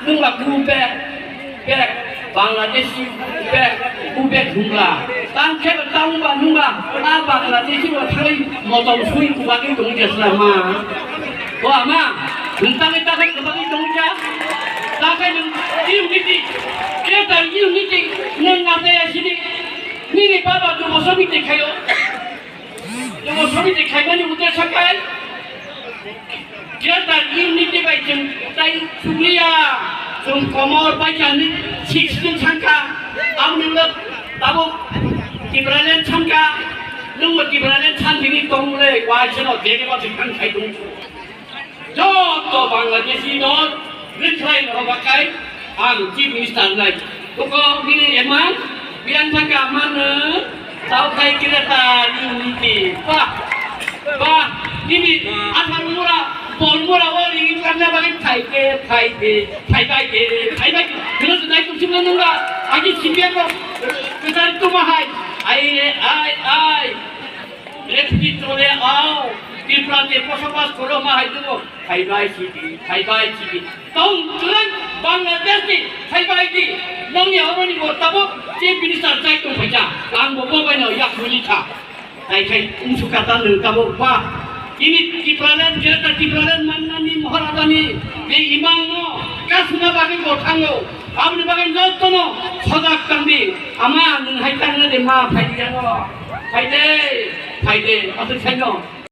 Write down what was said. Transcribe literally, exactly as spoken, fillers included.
Nungba ku bek, bek, Bangladeshi bek, ku bek hungla. Tang khe tang ba nungba, a Bangladeshi wa thai motom sui ku bagwi tong jesla ma. Wa ma, nung tang ta kai ku bagwi tong ja. Ta kai nung iu niti, ke ta iu niti, nung na te sini. Nini baba tu bosomi te khayo. Jomo somiti khaimani uddesho khe Greater Unity bai chwng tai chukliya, chwng komor bai chani sixteen sankha, aboni ulo tabuk Tipraland sankha, nwngbo Tipraland sansini tongmole, waisano degebo chwng thang khai tong. Joto Bangladeshi no rwkhlai rok bakai ang Chief Minister nai. Toko bini eman biang thangka mano tau khai kira ta ni niti. Bah, bah, bini asal mura, bol mura o ri karna bagwi thaike, thaike, thaibai ke, thaibai ke. Kino tu nai tu simna nungga, agi simbiang ko, ketar tu mahai. Ai, ai, ai. Refugee tole ao, Tripura te bosobas koro ma hai dungo, phaibai sidi, phaibai sidi. Tong tulang Bangladesh ni phaibai di, nongni horoni bo tabuk Chief Minister jai tong phaikha, ang bo bo bai no yak huli kha. Tai khai umsu kata nung tabuk ba. Ini Tipraland, Greater Tipraland mannani Maharajani, be imang no, kasuna bagwi bo thango. Aboni bagwi jotono sojak tangdi. Ama nwng hai tangna de ma phai di ano. Phai de, phai de, aswk sai no.